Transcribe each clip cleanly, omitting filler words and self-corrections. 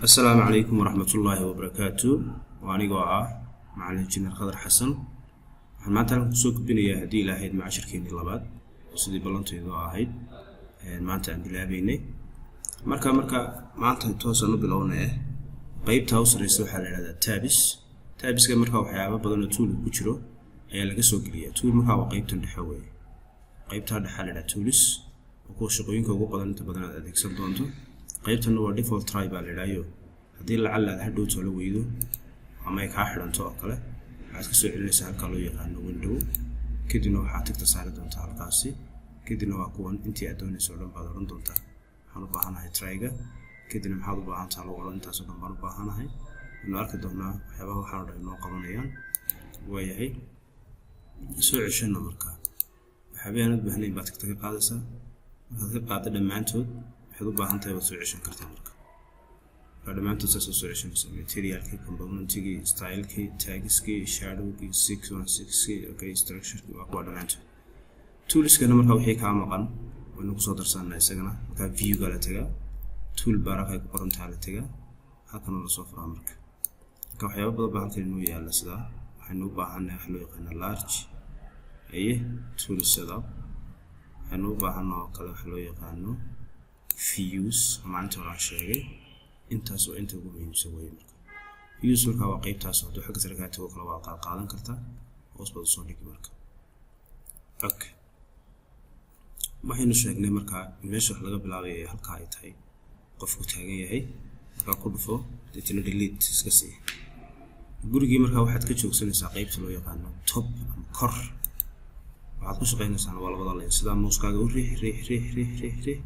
Asalaamu calaykum waraxmatullaahi wabarakaatu. Waa anigoo ah macalin injineer Khadar Xasan. Waxaan maanta halkan kusoo gudbinayaa, haddii ilaahayd, macashirkeenii labaad oo sidii ballantaydu ahayd maanta aan bilaabeynay. Marka maanta toosaan u bilownay. Qeybtaa u sarreysa waxaa la idhahdaa tabs. Tabska marka waxyaaba badan oo tool ku jiro ayaa laga soo geliyaa. Tool markaa waa qeybtan dhexe weeye. Qeybtaa dhexe la idhaha tools, oo kuwa shaqooyinka ugu badan inta badan aad adeegsan doonto. Qaybtanna waa default tray baa la idhahyo. Haddii lacalla aad hadhow tolo weydo ama ay kaa xidhanto oo kale, waxaad kasoo celinaysaa halkaa loo yaqaano window, kadibna waxaad tickta saari doontaa halkaasi. Kadibna waa kuwan, intii aad doonayso o dhan baad odhan doontaa. Waxaan u baahanahay trayga. Kadibna maxaad u baahan taha lagu odhan. Intaasoo dhan baan u baahanahay. Waynu arki doonaa waxyaabaha waxaan o dhan inoo qabanayaan. Waayahay, soo ceshana. Markaa waxyaabihii aan u baahnayn baad tickta ka qaadaysaa. Markaad ka qaadda dhammaantood, waxaad u baahan tahay waad soo ceshan kartaa. Marka dhammaantood saas soo ceshanaysaa: materialkii, componentigii, stylekii, tagskii, shadowgii, 616kii, okay, structurekii, waa kuwa dhammaantood. Toolskana markaa wixii kaa maqan waynu kusoo darsanaa isagana. Markaa viewga la tagaa, tool bar halkay ku qorantaha la tagaa, halkan lasoo furaa. Marka waxyaaba badan baa halkan inoo yaalla. Sidaa waxaynu u baahannahay waxa loo yaqaana large aye tool setup. Waxaynu u baahanna oo kale waxa loo yaqaano views oo maalinta hore aan sheegay. Intaas oo inta ugu muhiimsan weeye. Marka views markaa waa qeybtaas. Hadduu xagga sare kaa tago kale, waa qaad qaadan kartaa, hoos baad usoo dhigi. Marka okay, waxaynu sheegnay markaa in meesha wax laga bilaabay ee halkaa ay tahay qofku taagan yahay. Markaa ku dhufo, deetana delete iska sii gurigii. Markaa waxaad ka joogsanaysaa qeybta loo yaqaano top ama kor. Waxaad ku shaqeynaysaana waa labada line. Sidaa mousekaaga u riix, riix, riix, riix, riix, riix.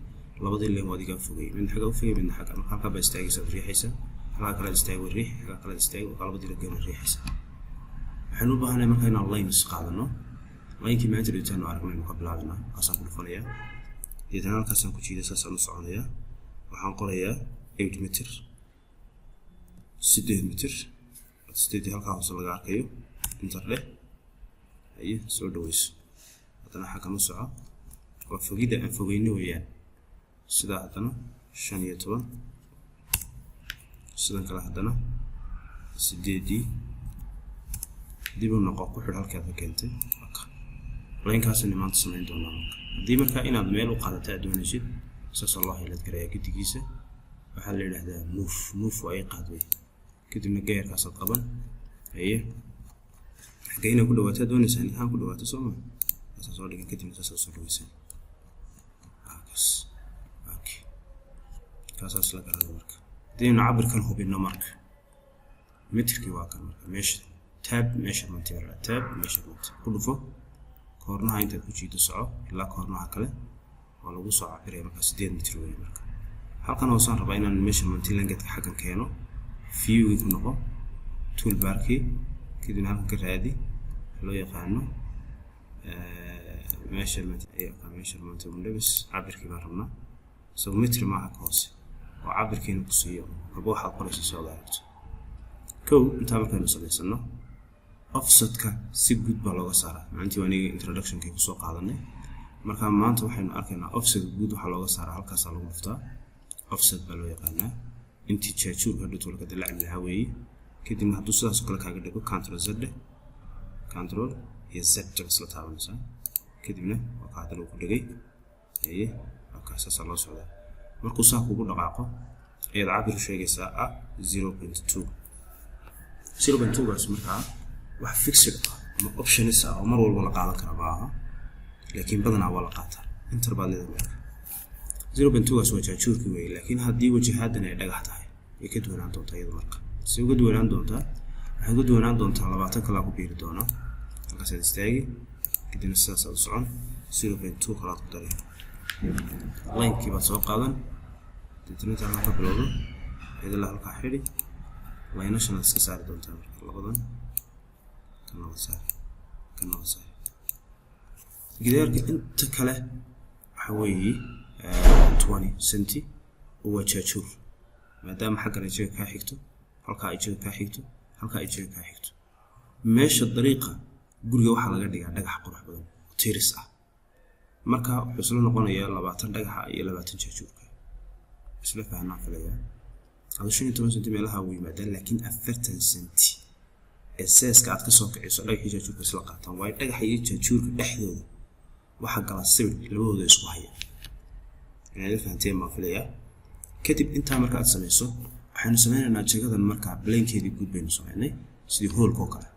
Labadii line waa adigaa fogay, midna xagga u fogay, midna xagga. Marka halkaa baa istaagaysa, ad riixaysa, halkaa kale istaag, riix, halkaa kale istaag, markaa labadii line riixaysa. Waxaynu u baahanahay markaa inaan lines qaadano. Linekii maanta dhigtaanu aragnaynu ka bilaabinaa. Halkaasaan ku dhufanayaa, deetana halkaasaan ku jiiday, saasaan u soconayaa. Waxaan qorayaa 8 mitir, 8 mitir, sideedii halkaa hoose laga arkayo. Enter dheh. Haye, soo dhaweyso. Haddana xaggan u soco, waa fogida aan fogeyno weeyaan. Sidaa haddana 15, sidan kale haddana sideedii. Dib u noqo, ku xidh halkaad ka keentay. Linekaasaynu maanta samayn doonaa. Marka haddii markaa inaad meel u qaadato aad doonaysid, saasaa loo highlight garayaa gedigiisa. Waxaa la yidhahdaa move. Move waa ii qaad wey. Kadibna geerkaasaad qaban. Haye, xaggee inaad ku dhawaataa doonaysaa? Intaan ku dhawaato soo ma saasaa soo dhigan. Kadibna saasaa soo dhaweysan. Kaas okay, kaasaas la garana. Marka haddaynu cabirkan hubino, marka mitirkii waa kan. Marka meesha tab measurement, tab measurement ku dhufo. Koornaha intaad ku jiido soco ilaa koornaha kale, waa lagu soo cabiraya. Markaa 8 mitir weeye. Marka halkan hoosaan rabaa inaan measurement lengthka xaggan keeno. Viewgii ku noqo, toolbarkii, kadibna halkan ka raadi loo yaqaano measurement. Measurement windows, cabirkii baan rabnaa. So mitr maaha, ka hoose oo cabirkiina ku siiyo walba waxaad qoraysa si ood aragto. Kow, intaa markaynu samaysano, offsetka si guud baa looga saaraa. Maalintii waa aniga introductionkii kusoo qaadanay. Marka maanta waxaynu arkaynaa offsetka guud waxaa looga saaraa. Halkaasaa lagu dhuftaa, offset baa loo yaqaanaa. Intii jaajuurka hadhowto laga dilacmi lahaa weeye. Kadibna hadduu sidaas oo kale kaaga dhigo, control Z dheh, control iyo Z isla taabanaysaa. Kadibna waa ka haddana uu ku dhegay. Haye, waa kaa, saasaa loo socdaa. Markuu saa kugu dhaqaaqo ayaad cabir u sheegaysaa ah 0.2. 0.2 gaas markaa wax fixed ah ama options ah oo mar walba la qaadan kara ma aha, laakiin badanaa waa la qaataa. Enter baad leedahay. Marka 0.2 gaas waa jaajuurkii weeye, laakiin haddii wajahaadan ay dhagax tahay, way ka duwanaan doontaa iyadu. Marka si uga duwanaan doontaa, waxay uga duwanaan doontaa 20 kalaa ku biiri doonaa. Halkaasaad istaagi, kadibna sidaasaad u socon, 0.2 kalaad ku dari. Linekii baad soo qaadan, deetana inta halkaa ka bilowdo iyadala halkaa xidhi. Lineashanaad iska saari doontaa. Marka labadan kana waad saari, kana waad saari. Gidaarka inta kale waxa weeye 20 centi oo waa jaajuur, maadaama xaggan ay jaga kaa xigto, halkaa ay jaga kaa xigto, halkaa ay jaga kaa xigto. Meesha dariiqa guriga waxaa laga dhigaa dhagax qurux badan oo tiris ah. Marka wuxuu isla noqonayaa 20 dhagaxa iyo 20 jaajuurka. Isla fahnaan filayaa. Adu 15 centi meelaha wuu yimaadaa, laakiin 40 centi ee seeska aad kasoo kiciso dhagaxii jaajuurka isla qaataan, waayo dhagaxa iyo jaajuurka dhexdooda waxaa gala sibir labadooda isku haya. Inaad la fahanteen baan filayaa. Kadib intaa marka aad samayso, waxaynu sameynaynaa jagadan. Markaa plane-keedii guud baynu sameynay, sidii hoolka oo kale.